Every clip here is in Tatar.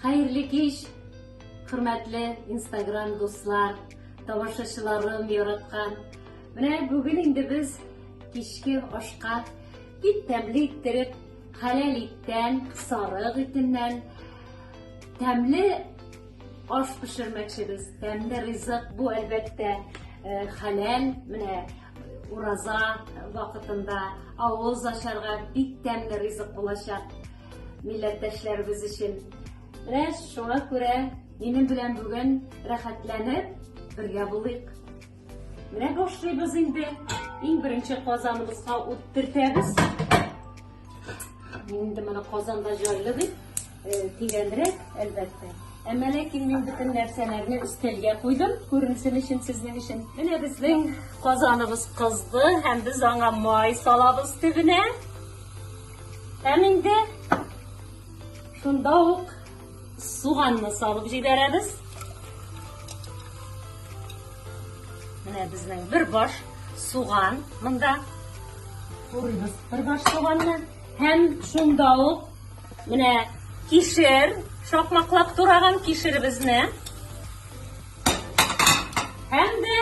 Хәерле кич, хөрмәтле Instagram дуслар, тамашачыларым яраткан. Менә бүген инде без кичке ашка бик тәмле иттереп, хәләл иттән, сарык итеннән тәмле аш пешермәкчебез. Тәмле ризык бу әлбәттә э, хәләл, менә ураза вакытында авыз ачарга бик тәмле ризык булачак. Милләттәшләребез өчен. Менә шуңа күрә минем белән бүген рәхәтләнеп бергә булыйк. Менә башлыйбыз инде. Иң беренче казаныбызга ут төртәбез. Мин инде моны казанда җайлы дип, э, тирәнрәк, әлбәттә. Әмма ләкин мин бөтен нәрсәләрне өстәлгә куйдым, күренсен өчен сезнең өчен. Менә безнең казаныбыз кызды һәм без аңа май салабыз төбенә. Һәм инде шунда ук суганны салып җибәрәбез. Менә безнең бер баш суган монда. Турыйбыз бер баш суганны. Һәм шунда ук менә кишер, шакмаклап тураган кишеребезне. Һәм дә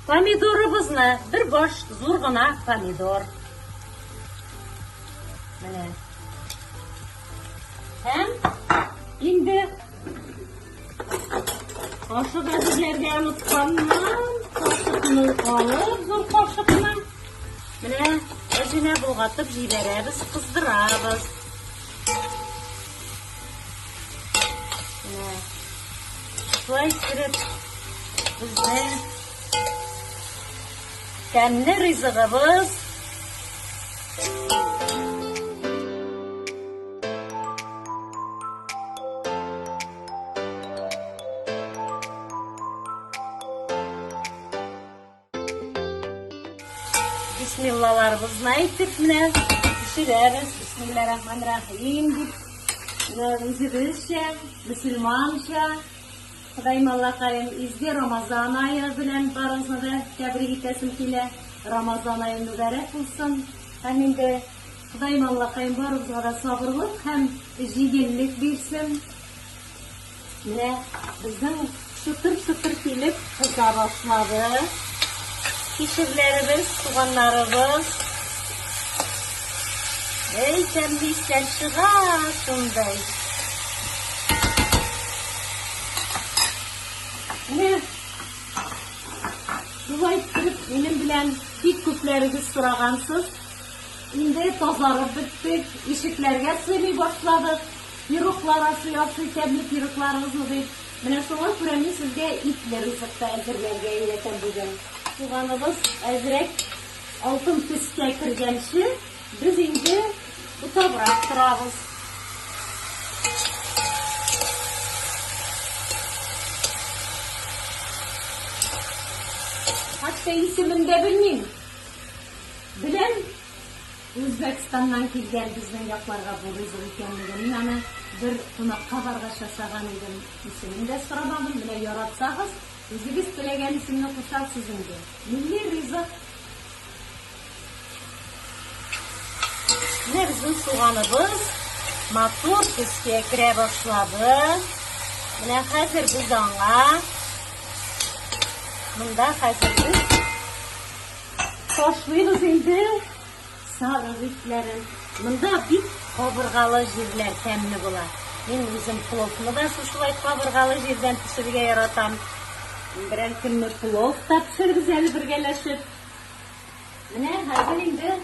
помидорыбызны, бер баш зур гына помидор. Менә. Һәм инде кашык әзерләргә онытканмын. Кашыкны алып, зур кашыкны. Менә әзенә болгатып җибәрәбез, кыздырабыз. Менә. Шулай иттереп безнең тәмле ризыгыбыз Бисмиллаларыбызны әйтеп менә пешерәбез. Бисмилларахманрахим дип. Менә үзебезчә, мөселманча. Ходаем Аллакаем, изге Рамазан ае белән барыгызны да тәбрик итәсем килә. Рамазан ае мөбарәк булсын. Һәм инде Ходаем Аллакаем барыгызга да сабырлык һәм җиңеллек бирсен. Менә безнең шытыр-шытыр килеп кыза башлады. Кишерләребез, суганнарыбыз. Әй, тәмле исләр чыга шундай. Менә шулай иттереп минем белән бик күпләрегез сорагансыз. Инде тазарып беттек, ишекләргә сыймый башладык. Пироглар ашый ашый тәмле пирогларыгызны дип. Менә шуңа күрә мин сезгә итле ризык та әзерләргә өйрәтәм бүген. Суганыбыз әзрәк алтын төскә кергәнче, без инде бутабрак торабыз. Хәтта исемен дә белмим. Беләм, Үзбәкстаннан килгән безнең якларга бу ризык икәнлеген. Мин аны бер кунакка баргач ясаган идем. Исемен дә сорамадым. Менә яратсагыз, үзегез теләгән исемне кушарсыз инде. Милли ризык. Менә безнең суганыбыз матур төскә керә башлады. Менә хәзер без аңа монда хәзер без Ташлыйбыз инде сарык итләрен. Монда бик кабыргалы җирләр тәмле була. Мин үзем пловны да шушылай кабыргалы җирдән пешерергә яратам. Берәр көнне плов та пешерербез әле бергәләшеп. Менә хәзер инде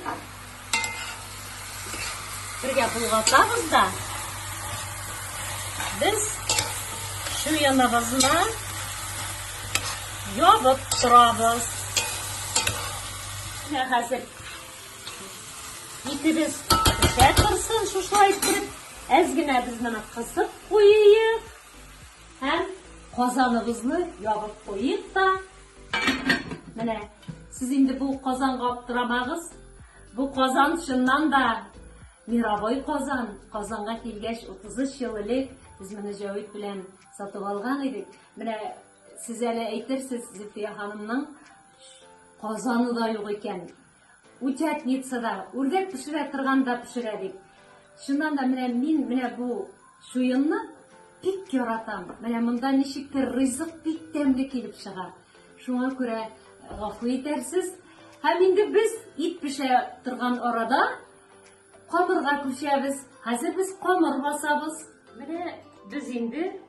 бергә болгатабыз да без чуеныбызны ябып торабыз. Менә хәзер итебез пешә торсын шушылай иттереп. Әз генә без моны кысып куйыйк һәм казаныбызны ябып куйыйк та. Менә сез инде бу казанга аптырамагыз. Бу казан чыннан да мировой казан. Казанга килгәч 33 ел элек без моны Җәвит белән сатып алган идек. Менә сез әле әйтерсез, Зөлфия ханымның казаны да юк икән. Утятница да, үрдәк пешерә торган да пешерә дип. Чыннан да менә мин менә бу чуенны бик яратам. Менә монда ничектер ризык бик тәмле килеп чыга. Шуңа күрә гафу итәрсез. Һәм инде без ит пешә торган арада камырга күчәбез. Хәзер без камыр басабыз. Менә без инде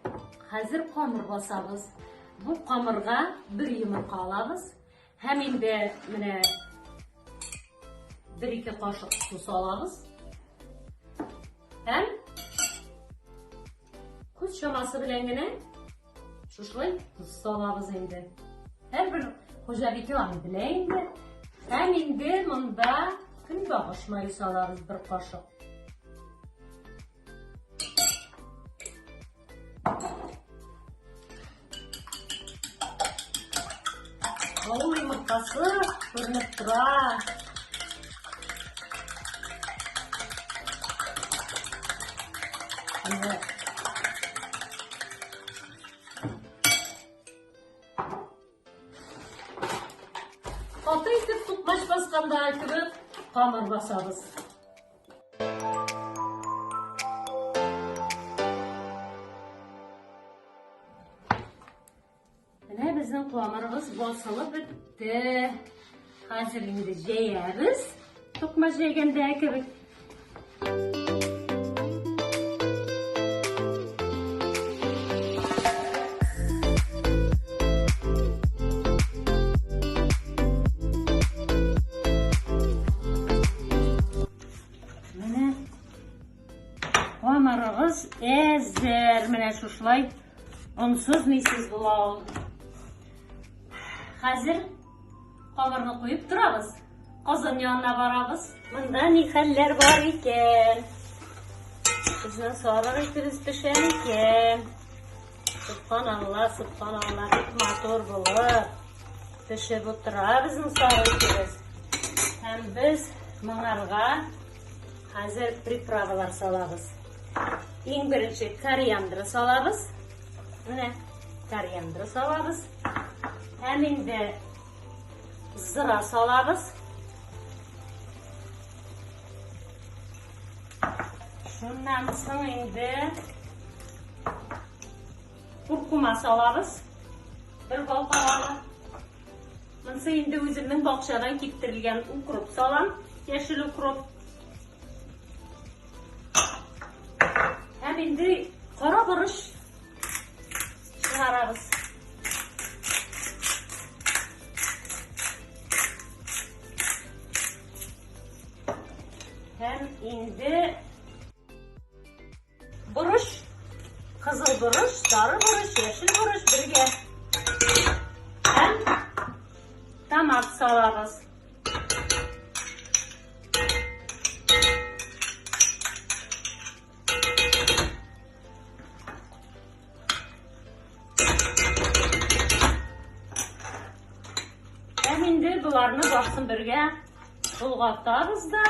хәзер камыр басабыз. Бу камырга бер йомырка алабыз. Һәм инде менә бер-ике кашык су салабыз. Һәм күз чамасы белән генә шушылай тоз салабыз инде. Һәрбер хуҗабикә аны белә инде. Һәм инде монда көнбагыш мае салабыз бер кашык. Авыл йомыркасы күренеп тора. Менә. Каты итеп тукмач басканда кебек камыр басабыз. Менә безнең камырыбыз басылып бетте. Хәзер инде җәябез. Тукмач җәйгәндә кебек. Менә камырыгыз әзер. Менә шушылай онсыз нисез була ул. Хәзер камырны куеп торабыз. Казан янына барабыз. Монда ни хәлләр бар икән? Безнең сарык итебез пешә микән? Субханалла, субханалла, бик матур булып пешеп утыра безнең сарык итебез. Һәм без моңарга хәзер приправалар салабыз. Иң беренче кориандр салабыз. Менә кориандр салабыз. Һәм инде зыра салабыз. Шуннан соң инде куркума салабыз. Бер бал кабагы. Монысы инде үземнең бакчадан киптерелгән укроп салам, яшел укроп. Һәм инде кара борыч чыгарабыз. Һәм инде борыч, кызыл борыч, сары борыч, яшел борыч бергә. Һәм томат салабыз. Һәм инде боларны барсын бергә болгатабыз да.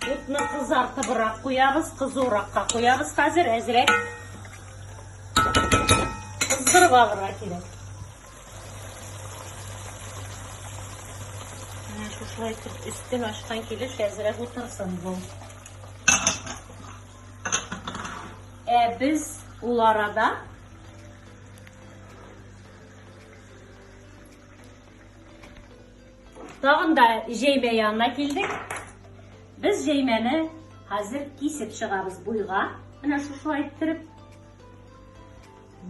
Утны кызартыбрак куябыз, кызуракка куябыз хәзер әзрәк. Кыздырып алырга кирәк. Менә шушылай итеп өстен ачкан килеш әзрәк утырсын бу. Ә без ул арада тагын да җәймә янына килдек. Без җәймәне хәзер кисеп чыгабыз буйга. Менә шушылай иттереп.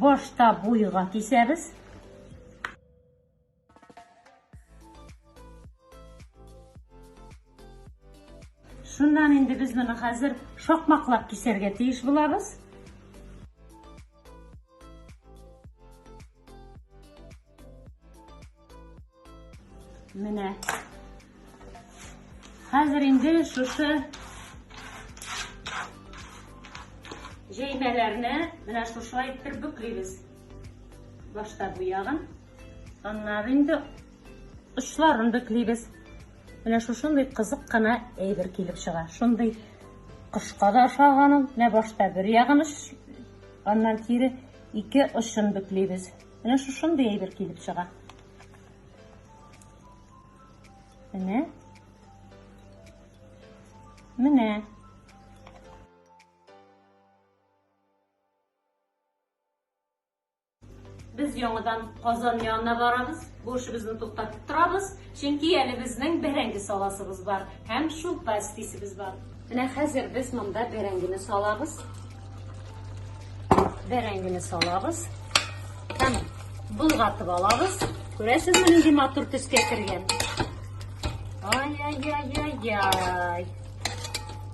Башта буйга кисәбез. Шуннан инде без моны хәзер шакмаклап кисәргә тиеш булабыз. Менә. Хәзер инде шушы җәймәләрне менә шушылай итеп бөклибез. Башта бу ягын, аннары инде очларын бөклибез. Менә шушындый кызык кына әйбер килеп чыга. Шундый кошка да ошаган ул. Менә башта бер ягын, аннан кире ике очын бөклибез. Менә шушындый әйбер килеп чыга. Менә. Менә. Без яңадан казан янына барабыз. Бу эшебезне туктатып торабыз, чөнки әле безнең бәрәңге саласыбыз бар һәм шулпа өстисебез бар. Менә хәзер без монда бәрәңгене салабыз. Бәрәңгене салабыз һәм болгатып алабыз. Күрәсезме, нинди матур төскә кергән? Ай-яй-яй-яй-яй.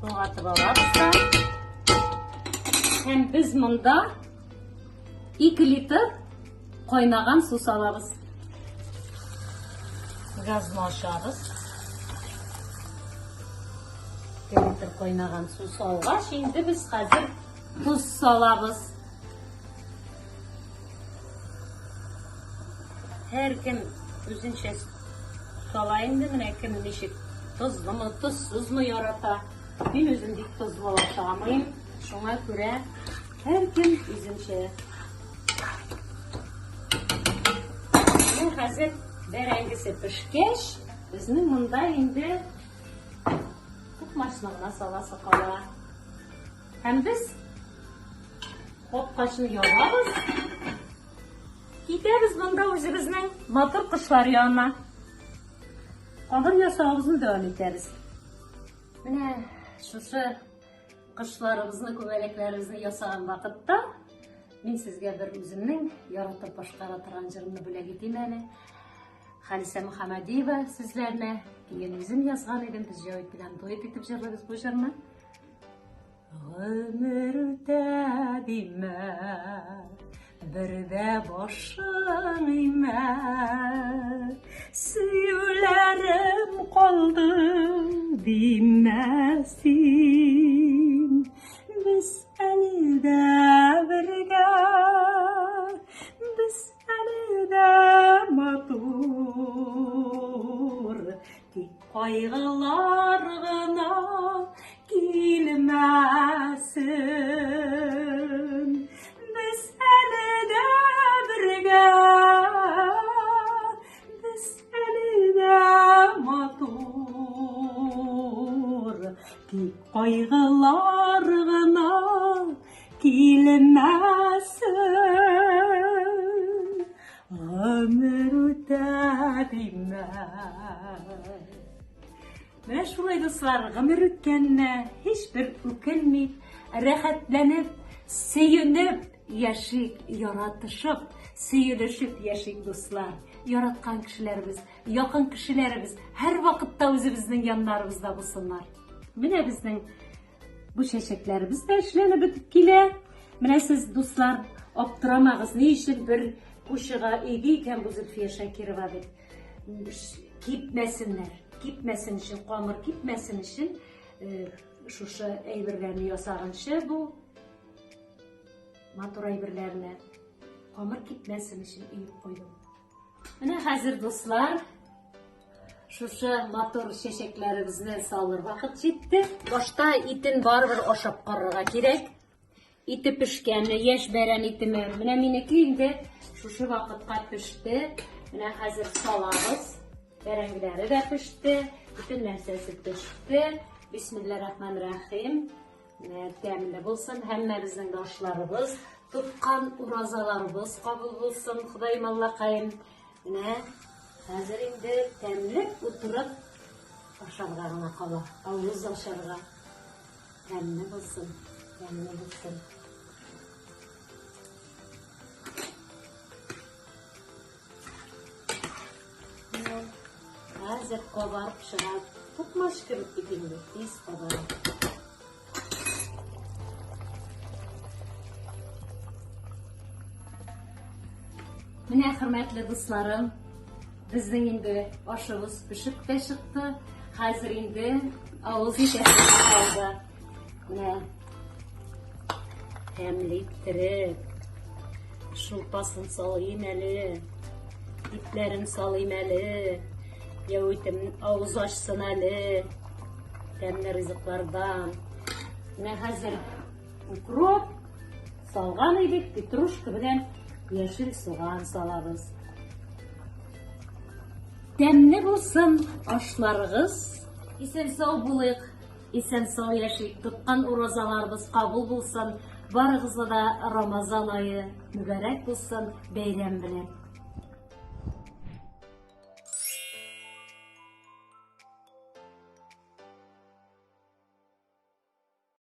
Болгатып алабыз да. Һәм без монда 2 литр кайнаган су салабыз. Газны ачабыз. 2 литр кайнаган су салгач, инде без хәзер тоз салабыз. Һәркем үзенчә сала инде, менә кем ничек тозлымы, тозсызмы ярата. Мин үзем бик тозлы ашамыйм, шуңа күрә Һәркем үзенчә. Менә хәзер бәрәңгесе пешкәч, безнең монда инде токмачны гына саласы кала. Һәм без капкачны ябабыз. Китәбез монда үзебезнең матур кошлар янына. Камыр ясавыбызны дәвам итәбез. Менә шушы Кошларыбызны, күбәләкләребезне ясаган вакытта мин сезгә бер үземнең яратып башкара торган җырымны бүләк итим әле. Халисә Мөхәммәдиева сүзләренә киен үзем язган идем. Без Җәвит белән дуэт итеп җырлыйбыз бу җырны. Гомер үтә димә, бер дә башың имә. Сөюләрем калды димә син. Без әле дә бергә, без әле дә матур. Тик кайгылар гына килмәсен. Без әле дә бергә, без әле дә матур. Тик кайгылар гына килмәсен. Гомер үтә димә. Менә шулай, дуслар, гомер үткәненә һичбер үкенми, рәхәтләнеп, сөенеп яшик, яратышып, сөенешеп яшик, дуслар. Яраткан кешеләребез, якын кешеләребез һәрвакытта үзебезнең яннарыбызда булсыннар. Менә безнең Бу чәчәкләребез дә эшләнеп бетеп килә. Менә сез, дуслар, аптырамагыз, ни өчен бер кучыга өйде икән бу Зөлфия Шакирова дип. Кипмәсеннәр. Кипмәсен өчен, камыр кипмәсен өчен э, шушы әйберләрне ясаганчы бу матур әйберләрне камыр кипмәсен өчен өеп куйдым. Менә хәзер, дуслар, шушы матур чәчәкләребезне салыр вакыт җитте. Башта итен барыбер ашап карарга кирәк. Ите пешкәнме, яшь бәрән итеме? Менә минеке инде шушы вакытка пеште. Менә хәзер салабыз. Бәрәңгеләре дә пеште, бөтен нәрсәсе пеште. Бисмилла рахман рахим. Менә тәмле булсын һәммәбезнең дә ашларыбыз, тоткан уразаларыбыз кабул булсын, Ходаем Аллакаем. Менә хәзер инде тәмле утырып ашарга гына кала, авыз ачарга. Тәмле булсын, тәмле булсын. Хәзер кабарып чыга. Тукмач кебек бит инде, тиз кабара. Менә, хөрмәтле дусларым, безнең инде ашыбыз пешеп тә чыкты. Хәзер инде авыз итәсе калды. Менә тәмле иттереп шулпасын салыйм әле, итләрен салыйм әле, яүитем авыз ачсын әле тәмле ризыклардан. Менә хәзер укроп салган идек, петрушка белән яшел суган салабыз. Тәмле булсын ашларыгыз. Исән сау булыйк. Исән-сау яшик, тоткан уразаларыбыз кабул булсын. Барыгызны да Рамазан ае мөбарәк булсын, бәйрәм белән.